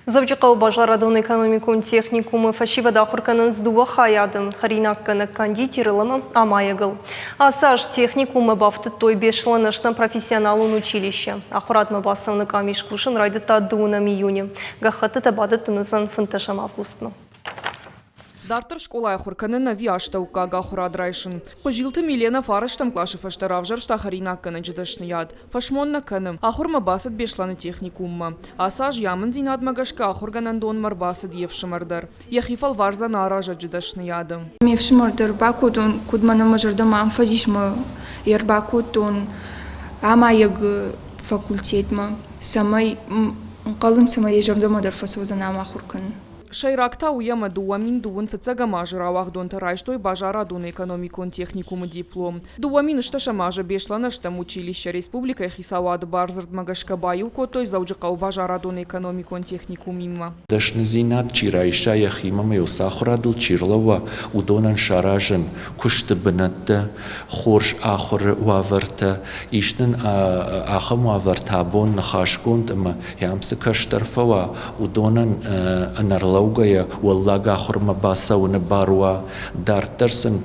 Дзӕуджыхъӕуы базарадон-экономикон техникумы фӕсивӕд ахуыр кӕнынц дыууӕ хайады хӕринаггӕнӕг кондитерыл ӕмӕ амайӕгыл. Ацы аз техникуммӕ бафтыдтой Беслӕны стӕм профессионалон училище. Ахуырадмӕ бацӕуыны къамис кусын райдыдта дыууынӕм июны. Гӕххӕттытӕ бадӕттын уыдзӕн фынддӕсӕм августмӕ. Дарддӕр скъолайы ахуыр кӕнын ӕви астӕуккаг ахуырад райсын? Хъуызилты Милена фарӕстӕм къласы фӕстӕ равзӕрста хӕринаггӕнӕджы дӕсныйад. Фӕсмон нӕ кӕны. Ахуырмӕ бацыд Беслӕны техникуммӕ. Ацы аз йӕ амынддзинадмӕ гӕсгӕ ахуыргӕнӕндонмӕ ӕрбацыд йе фсымӕр дӕр. Йӕхи фӕлвардзӕн аразӕджы дӕсныйады. Ме фсымӕр дӕр бакодтон, куыд мӕнӕ мӕ зӕрдӕмӕ ам фӕзисмӕ ӕрбакодтон амайӕг факультетмӕ, цӕмӕй ӕнхъӕлын, цӕмӕй йӕ зӕрдӕмӕ дӕр фӕцӕудзӕн ам ахуыр кӕнын. Сӕйраг та уый, ӕмӕ 2002 фыццӕгӕм азы рауагъдонтӕ райстой базарадон-экономикон техникумы диплом. 2008 азы Беслӕны ӕстӕм училище республикӕйы хицауады бардзырдмӕ гӕсгӕ баиу кодтой Дзӕуджыхъӕуы базарадон-экономикон техникумимӕ. Дӕсныдзинад чи райса йӕхимӕ ӕмӕ йыл цы ахуырадыл чи рлӕууа, уыдонӕн саразын куысты бынӕттӕ, хорз ахуыры уавӕртӕ. Ис нын ахӕм уавӕртӕ абон ныхасгонд ӕмӕ йӕм цы кӕстӕр фӕуа, уыдонӕн ӕнӕрлӕугӕйӕ уӕллаг ахуырмӕ бацӕуыны бар уа, дарддӕр сын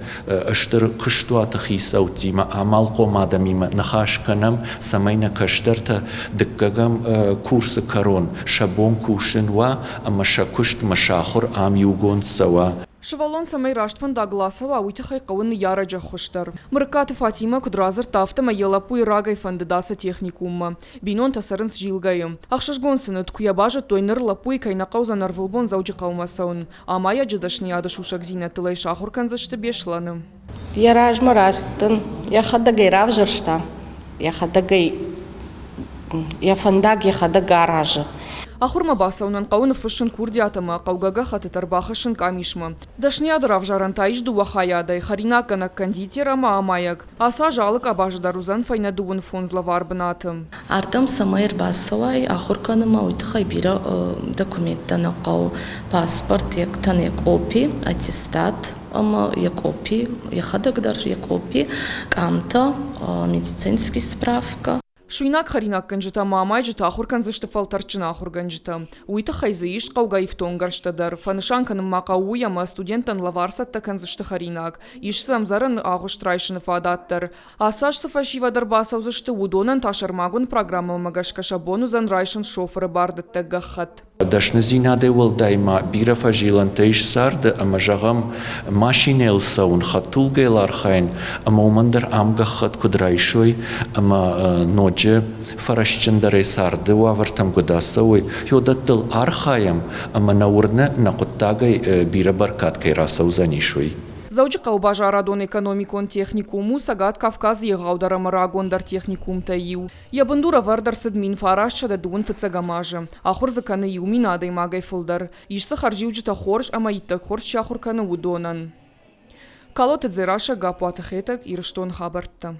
стыр куыстуаты хицӕуттимӕ, амалхъом адӕмимӕ ныхас кӕнӕм, цӕмӕй нӕ кӕстӕртӕ дыккӕгӕм курсы кӕрон сӕ бон кусын уа ӕмӕ сӕ куыстмӕ сӕ ахуыр ам иугонд цӕуа. Сывӕллон цӕмӕй раст фӕндагыл ацӕуа, уый тыххӕй хъӕуы ныййарӕджы ӕххуыс дӕр. Мырыкаты Фатимӕ куыд радзырдта, афтӕмӕй йӕ лӕппуйы рагӕй фӕндыд ацы техникуммӕ. Бинонтӕ цӕрынц Зилгӕйы. Ӕхсызгон сын уыд, куы йӕ базыдтой, ныр лӕппуйы кӕй нӕ хъӕудзӕн ӕрвылбон Дзӕуджыхъӕумӕ цӕуын. Амайӕджы дӕсныйады сусӕгдзинӕдтыл ӕй сахуыр кӕндзысты Беслӕны. Йӕ размӕ рацыдтӕн, йӕхӕдӕг ӕй равзӕрста, йӕхӕдӕг ӕй йӕ фӕндаг йӕхӕдӕг аразы. Ахуырмӕ бацӕуынӕн хъӕуы ныффыссын курдиат ӕмӕ хъӕугӕ гӕххӕттытӕ ӕрбахӕссын къамисмӕ. Дӕсныйады равзарӕн та ис дыууӕ хайадӕй – хӕринаггӕнӕг кондитер ӕмӕ амайӕг. Ацы аз алы къабазы дӕр уыдзӕн фӕйнӕ 25 лӕвар бынаты. Ардӕм цӕмӕй ӕрбацӕуай ахуыр кӕнынмӕ, уый тыххӕй бирӕ документтӕ нӕ хъӕуы. Паспорт, йӕ къопи, аттестат ӕмӕ йӕ къопи, йӕхӕдӕг дӕр йӕ къопи, къамтӕ, медицинский справка. Суинаг хӕринаггӕнджытӕ ӕмӕ амайджытӕ ахуыр кӕндзысты фӕлтӕрдджын ахуыргӕнджытӕ. Уый тыххӕй дзы ис хъӕугӕ ифтонггӕрзтӕ дӕр. Фӕнысан кӕнын ма хъӕуы уый, ӕмӕ студенттӕн лӕвар цӕттӕ кӕндзысты хӕринаг. Ис дзы ӕмдзӕрӕн агъуыст райсыны фадат дӕр. Ацы аз цы фӕсивӕд ӕрбацӕудзысты, уыдонӕн та сӕрмагонд программӕмӕ гӕсгӕ сӕ бон уыдзӕн райсын шофыры бардӕттӕг гӕххӕтт. Дӕсныдзинадӕй уӕлдай ма бирӕ фӕзилӕнтӕ ис царды ӕмӕ, зӕгъӕм, машинӕйыл цӕуын, хӕдтулгӕйыл архайын ӕмӕ уымӕн дӕр ам гӕххӕтт куыд райсой ӕмӕ ноджы фӕрӕзджындӕрӕй царды уавӕртӕм куыд ацӕуой, уыдӕттыл архайӕм ӕмӕ нӕ уырны, нӕ хъуыддагӕй бирӕ бӕркад кӕй рацӕудзӕнис, уый. Дзӕуджыхъӕуы базарадон-экономикон техникум у Цӕгат Кавказы егъаудӕр ӕмӕ рагондӕр техникумтӕй иу. Йӕ бындур ӕвӕрд ӕрцыд 1905 фыццӕгӕм азы. Ахуыр дзы кӕны иу мин адӕймагӕй фылдӕр. Ис дзы хӕрзиуджытӕ хорз ӕмӕ иттӕг хорз чи ахуыр кӕны, уыдонӕн. Калоты Дзерассӕ, Гаппуаты Хетӕг, Ирыстоны хабӕрттӕ.